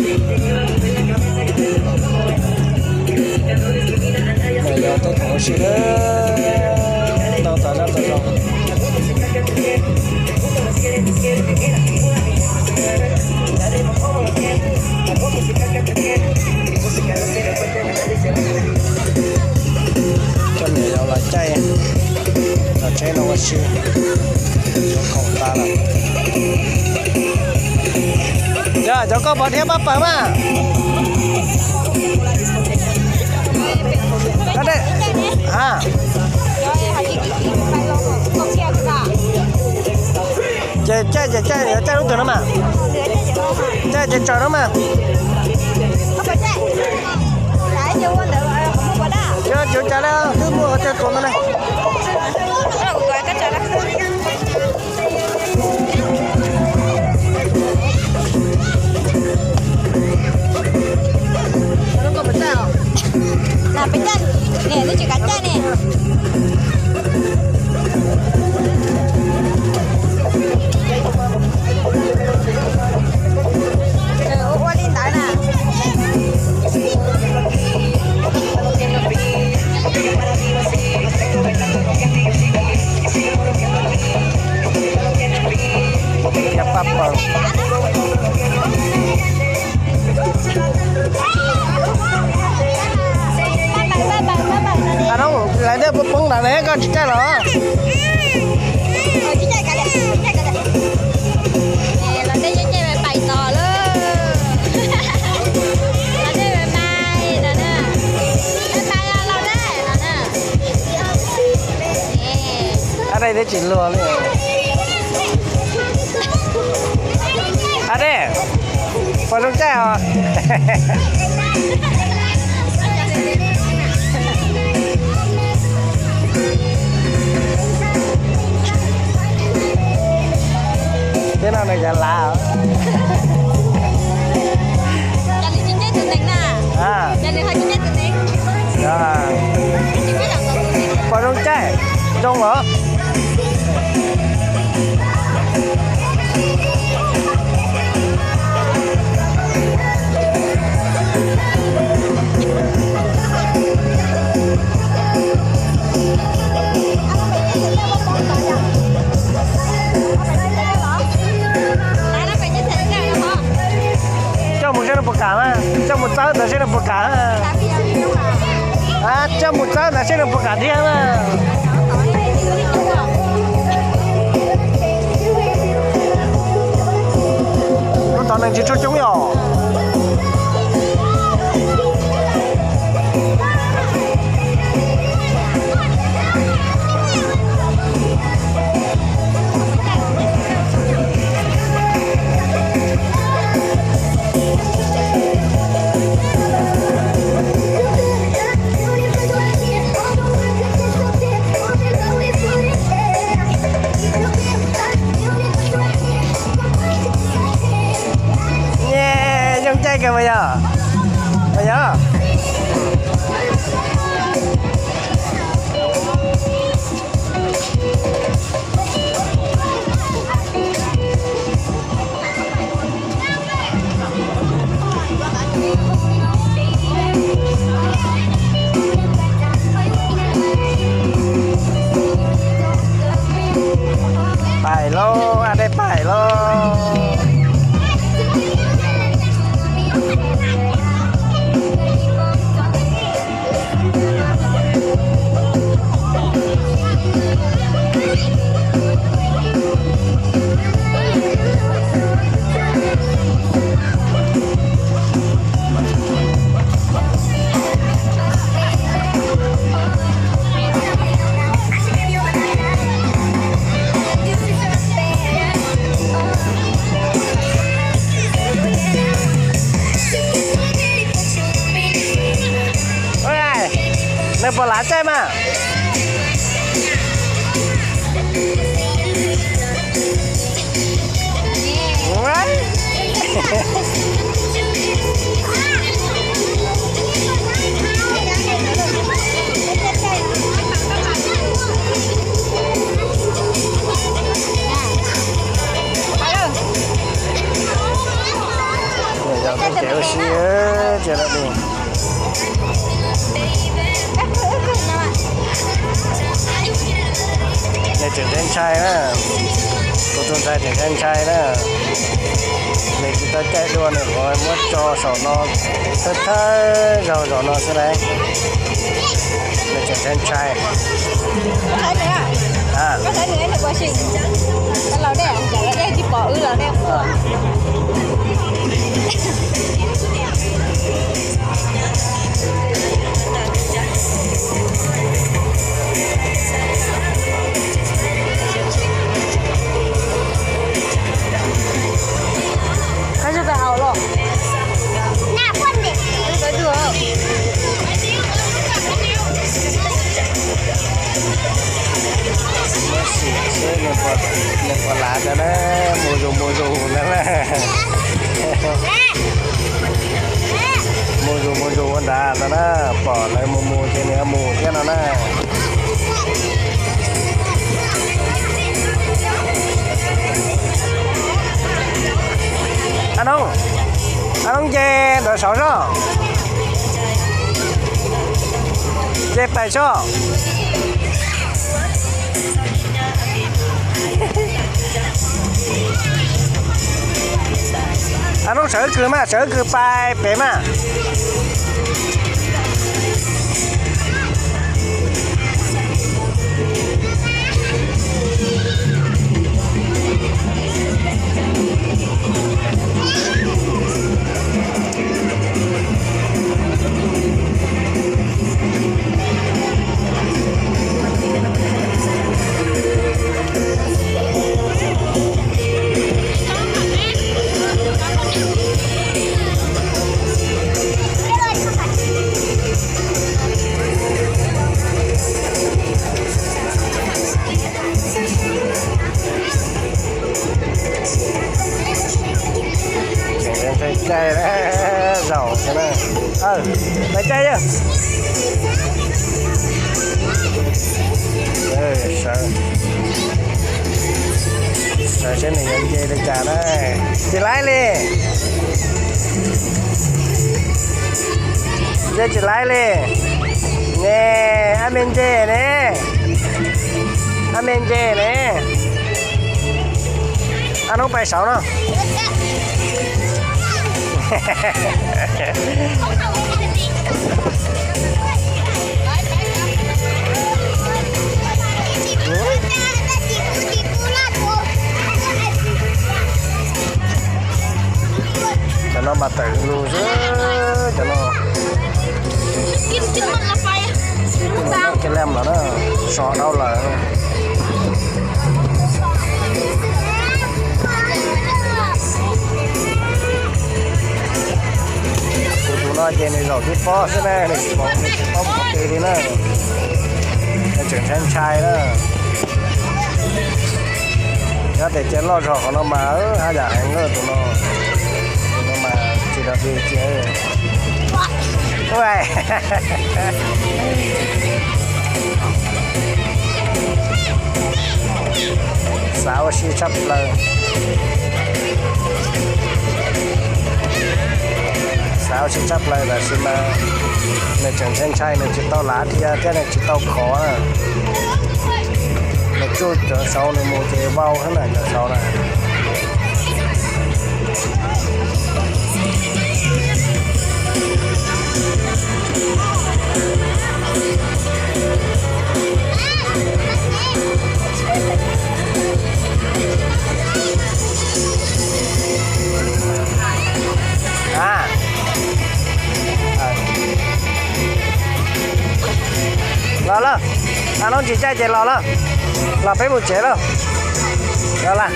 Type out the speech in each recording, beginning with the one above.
Yog teb thaum ua si, ntau tas zaj tas zog. Coj niam yau los caij, los tsheb no ua si, yuav khoom tas lawm. Yog cov koj pov thiab pab pawg mas. A, ces caij ces caij, caij lub twg no mas. Caij ces tsaws no mas. Yog cuv cas li twb muaj qhov chaw tuav ntawd ne. Ua li ntawd na. Cov paj paws. Lawv nej puas poob ntawd ne, koj tsis caij los? A dej twb tsis luag li. A dej, puas zoo caij os? Thiab no nws cov lav. Puas zoo caij? Zoo os. Coj mus seb nws puas kam na, coj mus txawb ntawd seb nws puas kam. Coj mus txawb ntawd seb nws puas kam thiab na. Lub tod neeg tsis tshua coob yom. Nyej, zoo caij kawg mas yog, mas yog. Pais lauj, a dej pais lauj. Nws puas lav caij mas? Ces ua si, ces lawm li. Nws tseem ntshai ntshai na. Kuv tus ntxhais tseem ntshai ntshai na. Nws tsis tau caij dua, nws qhuav muab tso saum no, thawj thawj zaug zaum no xwb na. Nws tseem ntshai ntshai. Muab sim seb nws puas lav rau na, mus zus mus zus ntag na. Mus zus mus zus ua nrad ntag na, pom lawv mus mus ces nws mus thiab no na. A Noob, a Noob nce ntawm saud zoj, nce pais zoj. A Noob sawv wb kws mas, sawv wb kws pais pem mas. Caij zaum, caij, sawv seb nws yuav nce li cas na. Tsis laib li. Nce tsis laib li. Ne, ab me nce ne. Ab me nce ne. Ab Noob pais saud no. Cov no mas tawm lus xwb, cov no. Kiv lem lawm na, so dhau lawm. Tus tus no ces nws zaum tib pob xwb na, nws tsis paub, nws tsis paub mus qhov twg li na. Nws tseem ntshai ntshai na. Nyob tias cia loj zog qhov no mas haj yam heev na tus no. Tus no mas tsis dog dig cia. Xav ua si tshaj plaws. Xav ua si tshaj plaws tab sis mas nws tseem ntshai ntshai, nws tsis tau lav dhia thiab nws tsis tau khov na. Nws tsuj cov saud nws mus ces vau thiab na cov saud na. Los lawm, a Noob tsis caij ces los lawm, los peb mus tsev lawm. Los lawm.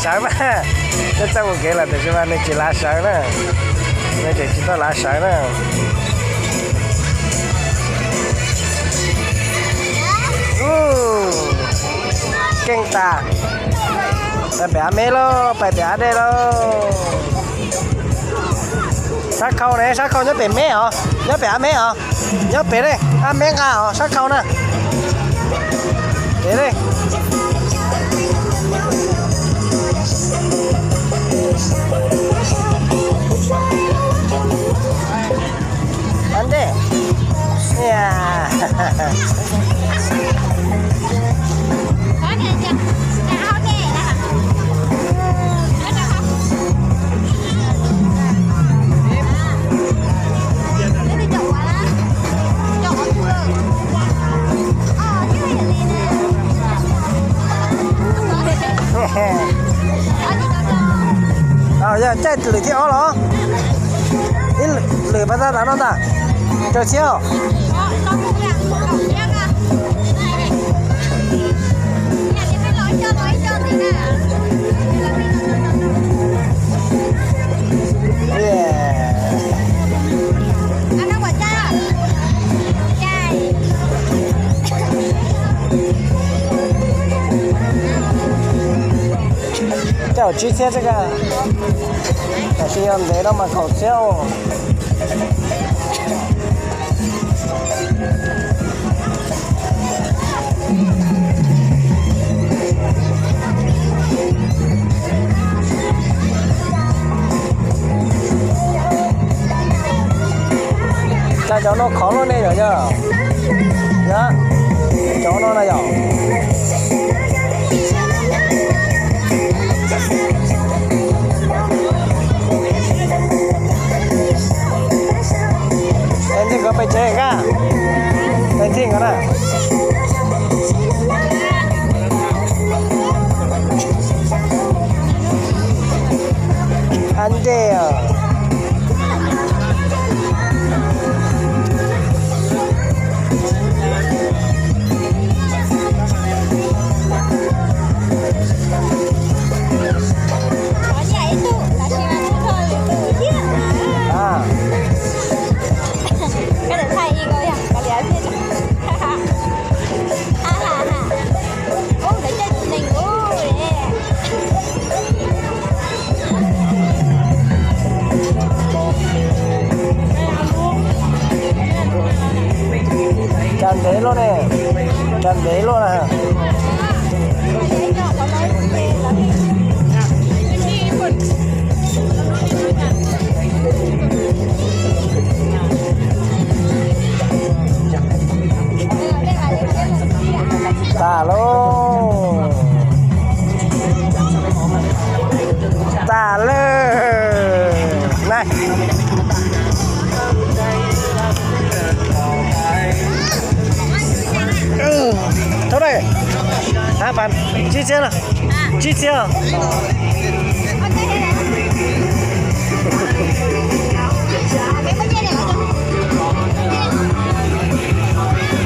Sawv mas, twb txawj mus kev lawm tiam sis mas nws tsis lav sawv na, nws tseem tsis tau lav sawv na. Keej tas. Pais pem av meb lauj, pais pem av dej lauj. Sab khau ne, sab khau nyob pem meb os, nyob pem av meb os, nyob pem ne, av meb nqa os, sab khau na. Pem ne. Yog caij lwm thib ob los? Ib lwm pas tas tas no ntag. Rau txhiab os. Caum tsib txhiab xwb ka. Tam sim yog ntev no mas kaum txhiab os. Cas cov no khov luaj ne yom? Yog, cov no na yom? Pes ntxhij nkawd pes tsawg nqa? Pes ntxhij nkawd na. Ab ntej os. Cas ntev luaj ne, cas ntev luaj na. Tas lauj, tas lawm na. Thauj dej, hab pas tsib txhiab no, tsib txhiab.